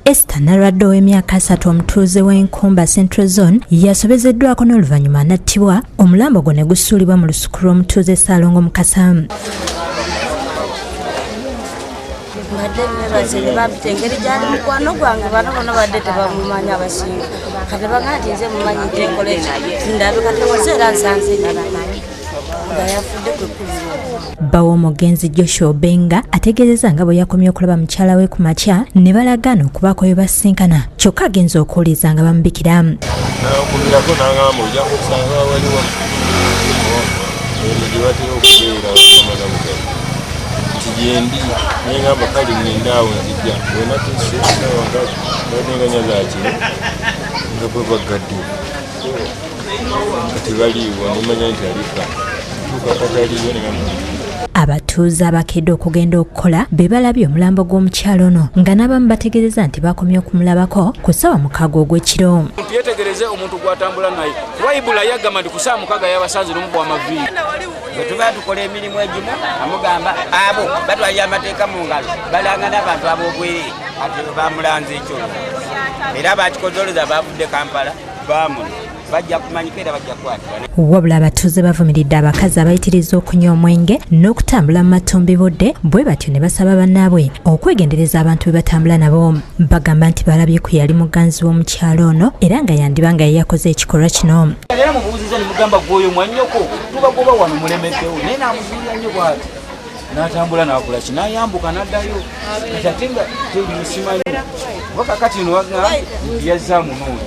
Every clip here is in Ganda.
Esther Nalwadde ow'emyaka 30 omutuuze w'Enkumba Central Zone yasobezeddwako n'oluvannyuma n'attibwa, omulambo gwe ne gusuulibwa mu lusuku lw'omutuuze Ssaalongo Mukasa. Mbadde nebaze ne bampita engeri gyali mukwano gwange, bano bona badde tebamumanyi abasinga, kati bagamba nti nze mumanyi nti enkola eki ndabe, kati nze era nsanze nga yafudde kwe kubirwa. Bba w'omugenzi Joshua Obenga ategeezezza nga bwe yakomye okulaba mukyala we ku makya ne balagaana okubaako we basinkana, kyokka agenze okuwuliza nga bamubikira. Nankubirako n'angamba ojja kusanga waliwo eno gye batera okubeera bamala bugalo nti gyendi, nengamba kale ngenda awo nzija. Wenatuuse sawa nga badde nga nnya za kiro nga bwe baggadde nga tebaliiwo, nemanya nti alifa tuuka kataliiwo negamba. Abatuuze abakedde okugenda okukola be balabye omulambo gw'omukyala ono, nga n'abamu bategeezezza nti bakomye okumulabako ku ssaawa 6 ogw'ekiro. Omuntu yetegereze omuntu gw'atambula naye, kuba Ibula yagamba nti ku ssaawa 6 yabasanze n'omukuba amaviiri. Bwe tuba tukola emirimu egimu amugamba abo batwalira amateeka mu ngalo, balanga n'abantu ab'obwerere, ati bamulanze ekyo era bakikozoleza bavudde Kampala bamuno bajja kumanyika era bajja kukwatibwa. Wabula abatuuze bavumiridde abakazi abayitiriza okunywa omwenge n'okutambula mu matumbi budde, bwe batyo ne basaba bannaabwe okwegendereza abantu be batambula nabo. Bagamba nti balabye ku yali muganzi w'omukyalo ono era nga yandiba nga ye yakoze ekikolwa kino. Era mubuuziza ne mugamba gwoyo mwannyoko tubagoba wano mulemeddewo, naye n'amuzuulira nnyo bw'ati n'atambula n'akola ki n'ayambuka n'addayo, kati ate nga temusimanyi kuba kakati no bagamba nti yazze amunoonya,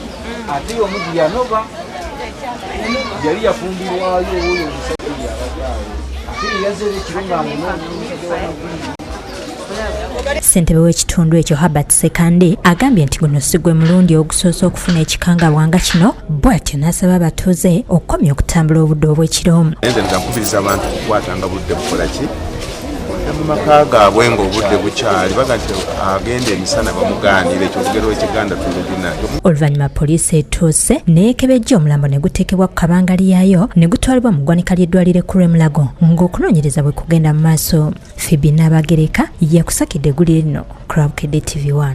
ate omugi yanoba yali yafumbirwayo oyo omusajja yabadde awo, ate yazze era ekiro ng'amunoonya omusajja w'amagulu. Ssentebe w'ekitundu ekyo Herbert Sekandi agambye nti guno si gwe mulundi ogusoose okufuna ekikangabwa nga kino, bw'atyo n'asaba abatuuze okukomya okutambula obudde obw'ekiro. Nze nza nkubiriza abantu okukwatanga budde bukola ki budde mu maka gaabwe ng'obudde bukyali, baga nti agenda emisana bamugaanira, ekyo olugero lw'Ekiganda tululina. Oluvannyuma poliisi etuuse neekebejja omulambo ne guteekebwa ku kabangali yaayo ne gutwalibwa mu ggwanika ly'eddwaliro ekkulu e Mulago ng'okunoonyereza bwe kugenda mu maaso. Phoebe Nabagereka yakusakidde eggulire lino ku Bukedde TV 1.